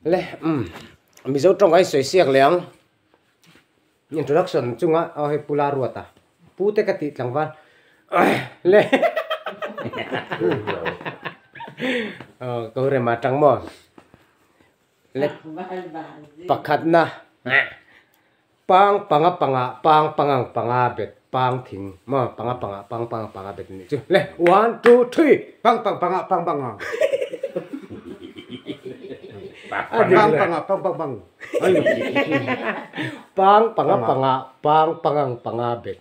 Le umm Mizo tawng a insawi siak leh ang introduction chunga aw hei Pu Laruata Pu te ka tih tlangval le aw ko rema tang maw le pakhatna Pang panga panga pang pangang panga bet pang thing maw panga panga pang pangang panga bet nih chu le one two three. Pang pang panga pang pang ang pang panga pang pang pang pang panga panga pang pangang panga bet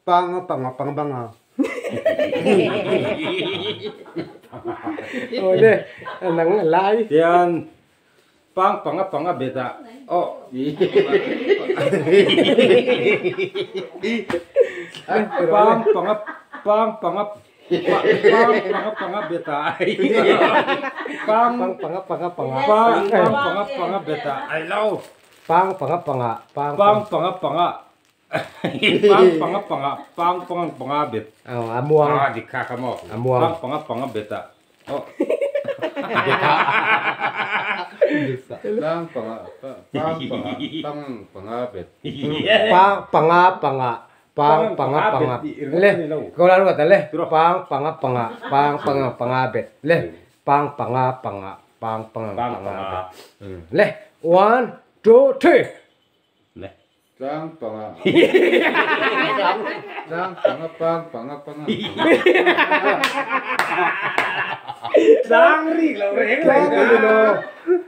pang panga pang panga aw le nang lai tian Pang panga panga bet ah aw Pang panga pang panga pang panga panga bet ah Pang panga panga panga pang panga panga bet ah ai lo Pang panga panga pang panga panga Pang panga panga pang panga panga bet aw a muang a dik kha kha maw a muang Pang panga panga bet ah Pang panga pang panga pang panga bet. Pang panga panga pang panga panga le ko la ruat le pang panga panga pang panga panga bet le pang panga panga pang panga panga bet le one two three. Tlang panga Tlang panga pang panga panga Tlang rik lo reng Tlang ani lo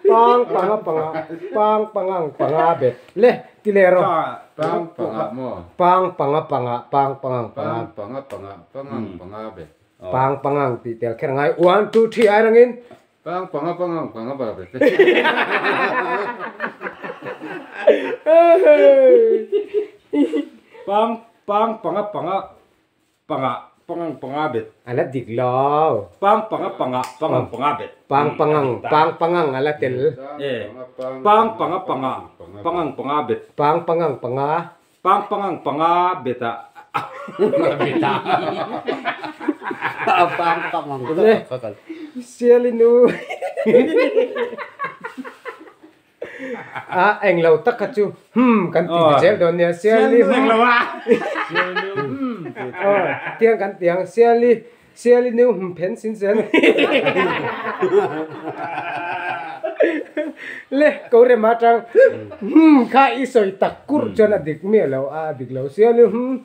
Pang panga panga Pang pangang panga bet Le ti le rawh Pang panga maw Pang panga panga Pang pangang panga Pang panga panga Pangang panga bet Pang pangang tih tel kher ngai One two three ai rangin Pang panga pangang panga ba bet. Pang pang panga panga panga pangang panga bet. A la dik lo. Pang panga panga pangang panga bet. Pang pangang pang pangang a la tel. Pang panga panga pangang panga bet. Pang pangang panga. Pang pangang panga bet ah. Pang pangang. Sialinu a eng lo tak kha chu hmm kan ti ti zel dawn nia Siali eng lo a aw tiang kan tiang Siali Sialinu hmm phen sin zen le ko rem atang hmm kha i sawi tak kur chuan a dik miah lo a dik lo Sialinu hmm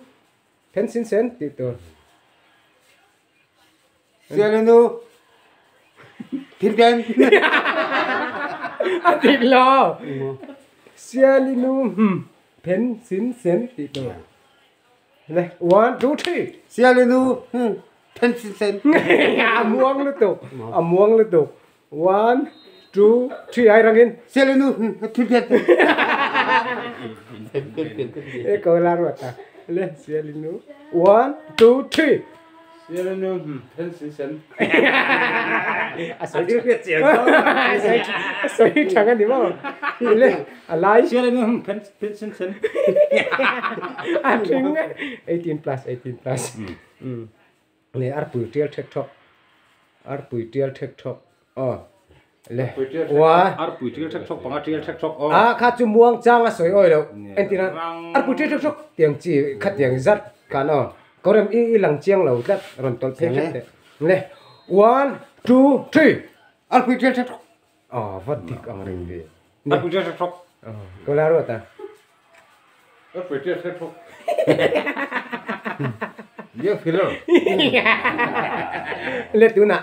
phen sin sen tih tur. Sialinu thinpen. A dik lo. Sialinu hmm phen sin sen tih tur. Le one two three. Sialinu hmm phen sin sen. A muang lutuk a muang lutuk one two three ai rangin. Sialinu hmm thinpen. E ko la ruat ta. Le sialinu one two three. Sialinu hmm phen sin sen. A sawi a sawi thang a ni maw? Le a lai. Sialinu hmm phen phen sin sen. A thing 18 plus 18 plus. Le arpui tial thek thawk arpui tial thek thawk aw le wa arpui tial thek thawk panga tial thek thawk aw a kha chu muang chang a sawi awi lo entir a arpui tial thek thawk tiang chi kha tiang zat khan aw Korem i i lang chiang lo tlat rawn tawlh phei hret teh. Le one two three. Arpui tial thek thawk. Aw va dik ang reng ve. Arpui tial thek thawk. Ko la ruat a. Arpui tial thek thawk. Ye filler. Le tunah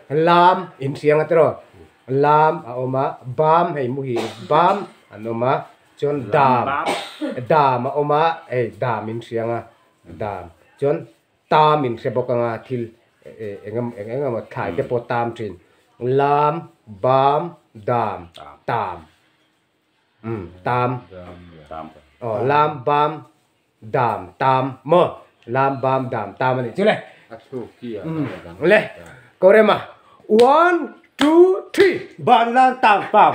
lam in hriang a tiraw. Lam a awm a bam hei mu hi bam an awm a chuan dam dam a awm a hei dam in hriang a. Dam chuan tam in hre bawk anga thil eng eng eng emaw thlai te pawh tam thin. Lam, bam, dam, tam. Umm tam. Aw lam, bam, dam, tam maw? Lam, bam, dam, tam a nih chu le. Le Korema one two three. Ban lan tam pam.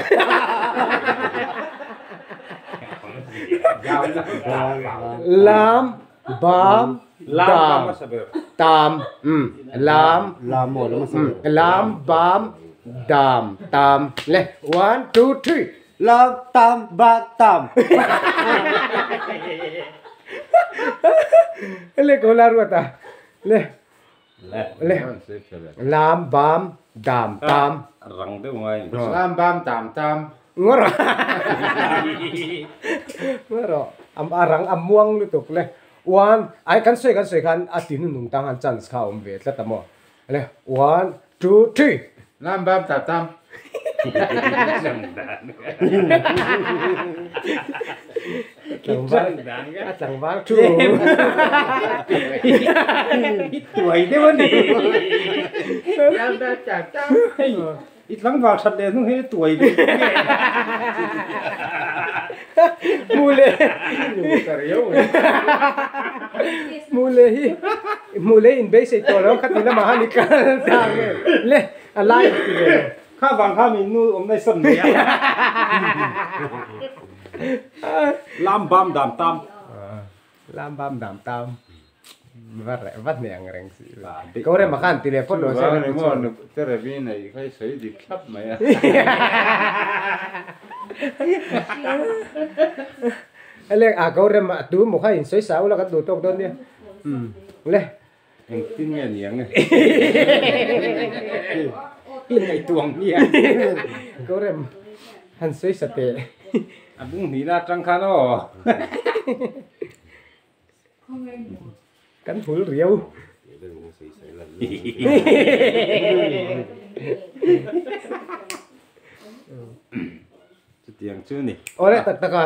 Lam bam dam tam lam lam bam Dam tam le one two three. Lam tam ba tam. Le ko la ruata le le lam bam dam tam rang deuh ngai Lam bam tam tam. Ngor ngor am arang amuang lutuk le one ai kan soi kan soi khan a ti nu nung tang han chance kha om ve tlat amo le one two three. Lam bam tam tam. Tlangval a tlangval thu tuai deuh ani Lam bam tam tam. Hei i tlangval that leh hnung hi tuai deuh mule mule hi mule in be sei to lo khat ni lama han ikal ta nge le alai ti ve kha wang kha mi nu om nai sam ni lam bam dam tam lam bam dam tam vat vat ne ang reng si ko re makan telephone lo se ni mo nu tere vi nei khai sei dik thlap mai a. Ele a ko re ma tu mo kha in soi sa ula ka du tok don ni le eng tin nge niang in ngai tuang ni ko re han soi sa te a bung ni na tang kha no kan hul riau chu tiang chu ni ore tak taka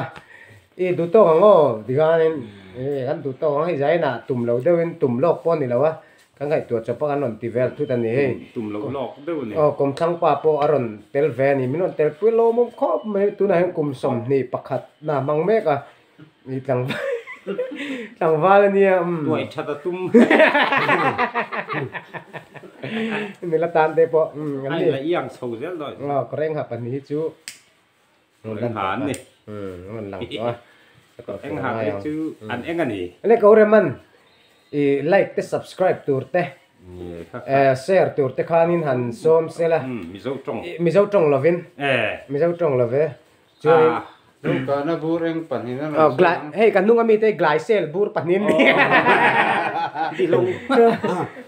i du to ang o diganin e kan du to ang hi zai na tum lo deuhin tum lok pawh ni lo a kan ngaih tur chawpa kan rawn ti vel thut ani hei tum lo lok deuh ni aw kum thlang pa pawh a rawn tel ve ani min rawn tel pui lo mawm khawp mai tunah hian kum sawmhnih pakhat na hmang mek a i tlangval tlangval ania tuai that a tum nila tan te pawh ai la iang chho zel dawi aw ka reng ha pahnih hi chu reng ha an ni rawn lang tawh a eng ha te chu an eng ani le ko reman i like te subscribe tur te share tur te khanin han sawm sela mizo tawng mizo tawng lovin mizo tawng love chuanin Dawhkan a bur eng pahnih a rawn sawi ang. Hei kan hnung ami te Glycel bur pahnih an ni. Ti lo.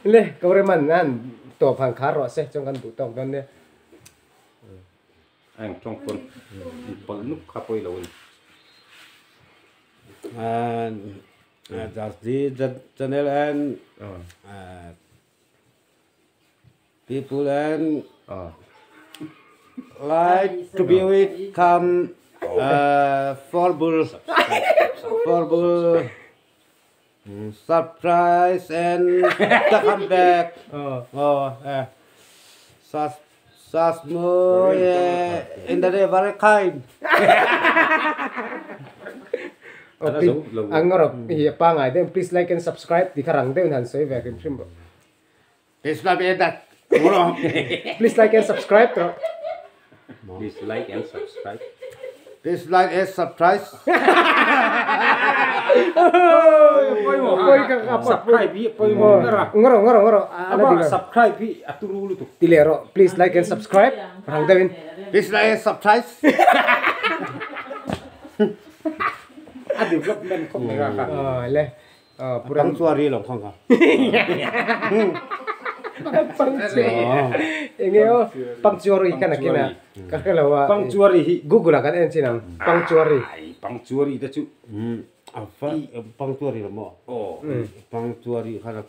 Le ko reman an tawp han khar rawh se chuan kan duh tawk dawn nia. Eng tawng pawn in pawlh nuk kha pawi lo a ni. And just the channel and people and like to be with come for bull for bull surprise and to come back oh sasmo in the day very kind. Ang ngawrh hi a pangai deuh please like and subscribe ti kha rang deuh in han sawi ve hrim hrim bawk. Please like and Please like and subscribe tawh. Please like and subscribe. Please like and subscribe. Subscribe hi pawimawh ber a. Ngawrh ngawrh ngawrh Aba subscribe hi a turu lutuk. Ti leh rawh please like and subscribe rang deuhin. Please like and subscribe. A development khawp mai kha kha. Le Punctuary lo khawng kha. Enge aw punctuary kha nakin a ka hre lo a Punctuary hi Google ah kan en chin ang punctuary. Ai punctuary te chu a fa punctuary lo maw aw punctuary kha rak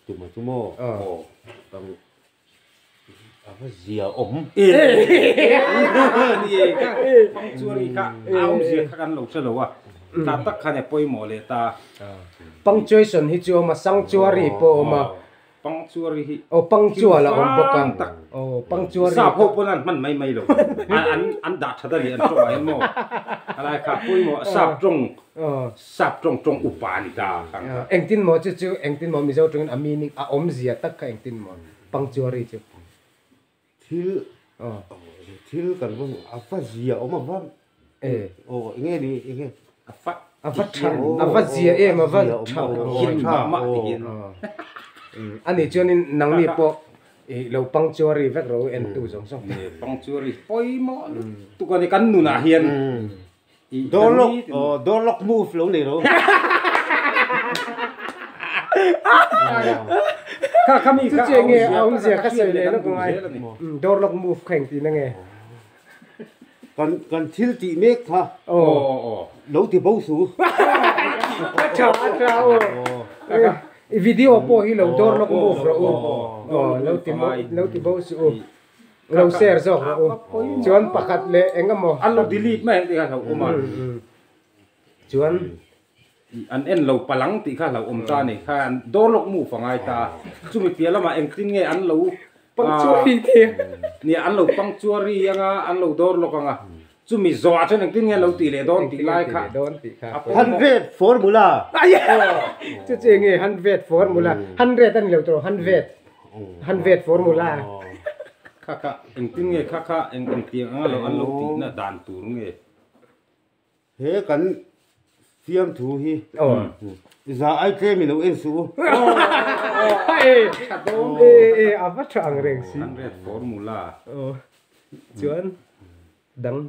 tum a chu maw aw pang a va zia awm ni e kha punctuary kha a awmzia kha kan lo hre lo a ta tak khan e pawimawh leh ta. Punctuation hi chu awm a sanctuary pawh a awm a. Punctuary hi aw punctual a awm bawk a aw punctuary sap ho pawn an hman mai mai lo an an dah that a ni an tawngah hian maw a lai kha pawimawh sap tawng sap tawng tawng upa a ni ta kha. Engtin maw chu chu engtin maw Mizo tawngin a meaning a awmzia tak kha engtin maw punctuary chu thil thil kan va a va zia awm a va aw enge ni enge a fa a va tha a va zia em a va tha hin mah mah ti hian ani chuanin nangni pawh I lo punctuary vek ro en tu zawng zawng. Ne punctuary pawimawh lutuk a ni kan nunah hian. Door lock aw door lock move lo nei ro. Kha kha mi kha Chu nge a awmzia kha sawi leh lawk ngai. Door lock move kha engtin a nge? Kan kan thil tih mek kha aw lo ti bo su. A tha a tha aw. I video pawh hi lo door lock move rawh u. Aw lo ti lo ti bo su u. Lo share zawk rawh u. Chuan pakhat leh eng emaw. An lo delete mai ang tih kha hlauhawm a. Chuan an en lo palang tih kha hlauhawm ta a ni. Kha an door lock move a ngai ta. Chumi piah lamah engtin nge an lo Punctuary te. Nia an lo punctuary anga an lo door lock anga. Chumi zawhah chuan engtin nge lo tih leh dawn tih lai kha a pawimawh. Hundred formula. Chu chu enge hundred formula. Hundred a ni lo tawh hundred. Hundred formula. Kha kha engtin nge kha kha eng engtiang anga lo an lo tihna dan tur nge. He kan fiamthu hi za ai tlem i lo en suh u. E e a va tha ang reng si. Hundred formula. Chuan dang.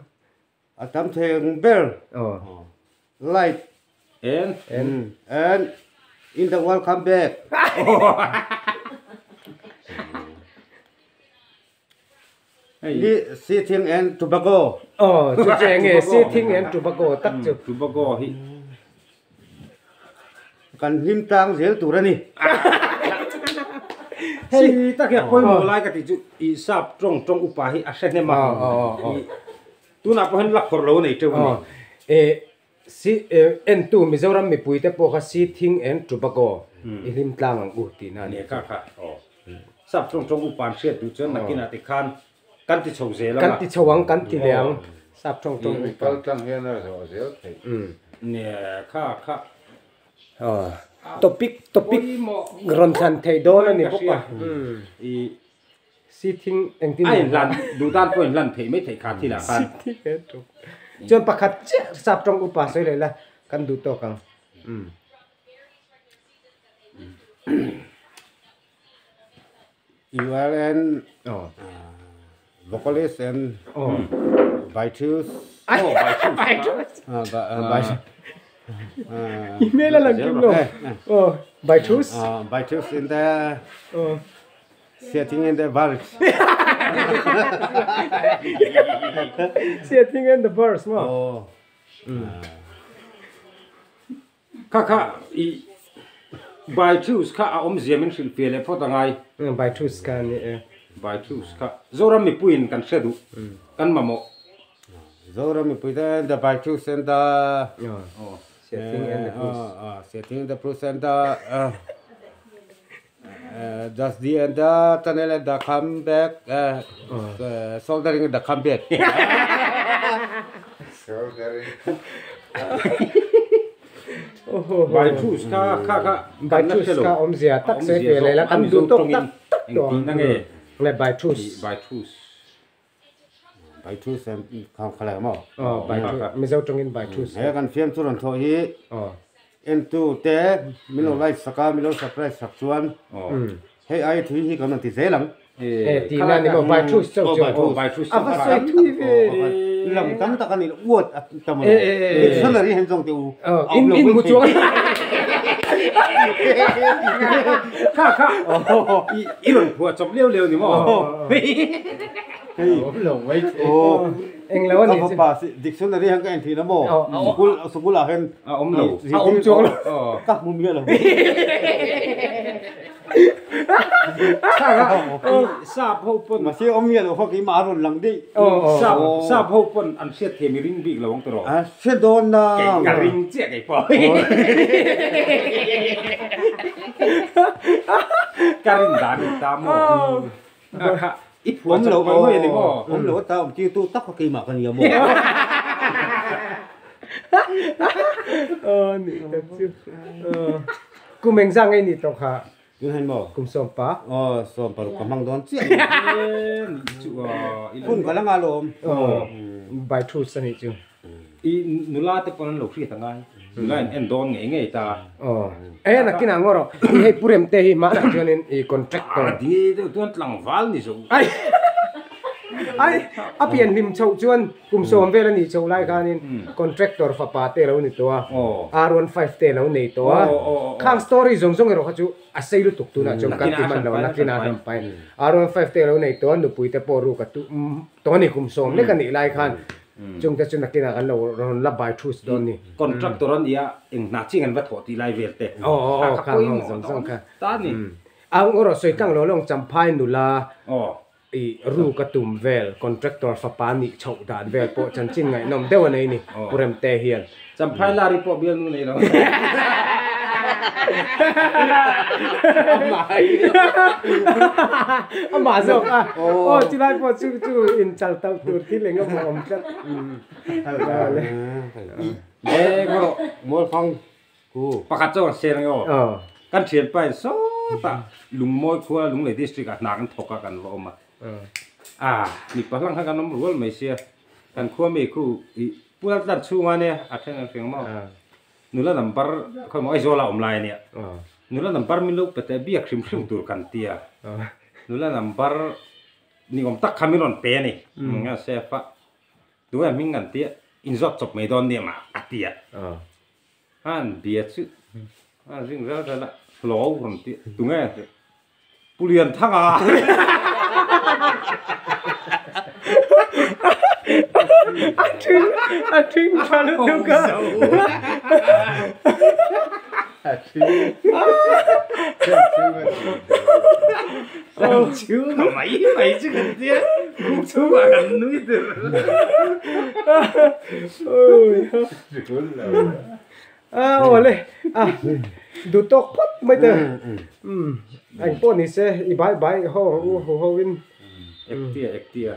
A tam thei ang ber. Light. En. And in the welcome back. Ni Sithing and Tobago. Aw chu chu eng nge Sithing and Tobago tak chu. Tobago hi kan hlim tlang zel tur a ni. Hei tak hian pawimawh lai ka tih chu i sap tawng tawng upa hi a hre hnem a. Tunah pawh hian lakhawrh lo a nei teuh a ni. E si entu Mizoram mipui te pawh kha Sithing and Tobago i hlim tlang ang u tihna a ni. Nia kha kha aw. Sap tawng tawng upa an hriat duh chuan nakinah tikhan kan ti chho zel ang a. Kan ti chho ang kan ti leh ang sap tawng tawng upa. Kal tlang hian a zawh zel theih. Nia kha kha. Topic topic rawn thlan theih dawn a ni bawk a. Sithing engtin A inhlan duh dan pawh inhlan theih mai theih kha thilah khan. Sithing en tawng. Chuan pakhat chiah sap tawng upa sawi leh la kan duh tawk ang. You are an vocalist and by choose. Oh, by choose. By Email a lang kim lo. Oh, by choose. By choose in the setting in the birds. Setting in the birds mo. Oh. Kha kha i by choose kha a awmzia min hrilh fiah leh phawt angai. By choose kha a ni e. By choose kha Zoram mipuiin kan hre duh kan mamawh. Zoram mipui te the by choose and the Setting and the bruise. Setting the bruise and the just the and the tunnel and the come back soldering and the come back. Soldering. By choose kha kha kha By choose kha awmzia tak sawi ve leh la kan duh tawk tak tak tawh engtin ange le by choose. By choose. By choose and kha kha lai maw? Aw by choose Mizo tawngin by choose. He kan fiam chu rawn thawh hi entu te min lo like sak a min lo subscribe sak chuan hei ai thui hi kan rawn ti zel ang. E tih na ni maw by choose chauh chu. By choose A va sawi thui ve. Lam tam tak a ni lo word a tam a lo. Dictionary hian zawng teh u. In in mu chuang. Kha kha i rawn phuah chawp leu leu ni maw? Eng lo a ni chu. Ka fapa dictionary hian ka en thin a maw? Sikul sikul ah hian a awm lo. A awm chuang lo. Ka hmu miah lo. Sap ho pawn Mahse awm miah lo kha keimah a rawn lang daih. Sap sap ho pawn an hriat thei mi ring bik lo ang tawh. A hre dawn na. Kei ka ring chiah kei pawh. Ka rin dan in ta maw. Kha i phuah chawp mai mai a ni maw. Awm lo ata awm tirtu tak kha keimah ka nia maw. Aw ni tak chu. Kum engzah ngei ni tawh kha? Tun hain maw? Kum sawmpa. Aw sawmparuk ka hmang dawn chiah. Ni chu Hun ka la nga lawm. Aw by truth a nih chu. I nula te pawn an lo hriat angai. Nula in en dawn ngei ngei ta. Aw. E nakin ah ngaw rawh. I hei pu rem te hi mahna chuanin i contractor. A ding deuh chuan tlangval ni zo. Ai ai a pian hlim chhoh chuan kum sawm vel a nih chhoh lai khanin contractor fapa te lo ni tawh a. R15 te lo nei tawh a. Khang story zawng zawng erawh kha chu a sei lutuk tunah chuan kan ti hman lo a nakin ah hlawm pai. R15 te lo nei tawh a nupui te pawh ruk a tawh a ni kum sawm lek a nih lai khan. Chung te chu nakinah kan lo rawn la bai thus dawn ni. Contractor an nia eng hna ching an va thawh tih lai vel te. Aw aw aw khang ho zawng zawng kha. Ta ni. A erawh sawi tlang lo lawng Champhai nula i ruk a tum vel contractor fapa nih chhoh dan vel pawh chanchin ngaihnawm deuh a nei ni Pu Remte hian. Champhai lari pawh bialnu nei lo. Amah zawk a aw chulai pawh chu chu in chal tauh tur thil eng emaw awm tlat. E ngawrh Mualphang ku. Pakhat chuan ser nge aw. Kan thianpa in sawtah Lungmawi khua Lunglei district ah hna kan thawk a kan va awm a. A mipa hlang kha kan awm rual mai sia. Kan khua mi khu i pual tlar chhunga nia a then an hriang maw. Nula number khawi maw Aizawl ah awm lai ania. Nula number min lo pe teh biak hrim hrim tur kan tia. Nula number ni awm tak kha min rawn pe a ni. Nga save a tunge hming kan tia inzawt chawp mai dawn nia mah a tia. Han bia chu a ring ral ral a hlaw rawn tia tunge Pu Lianthanga. A thing a thing tha lutuk a. A thing. Kan chhung a mai mai chu kan tia buk chhungah kan nui tur. A aw le a duh tawk phawt mai te umm eng pawh ni se i bai bai ho ang u ho ho in. Ektia ektia.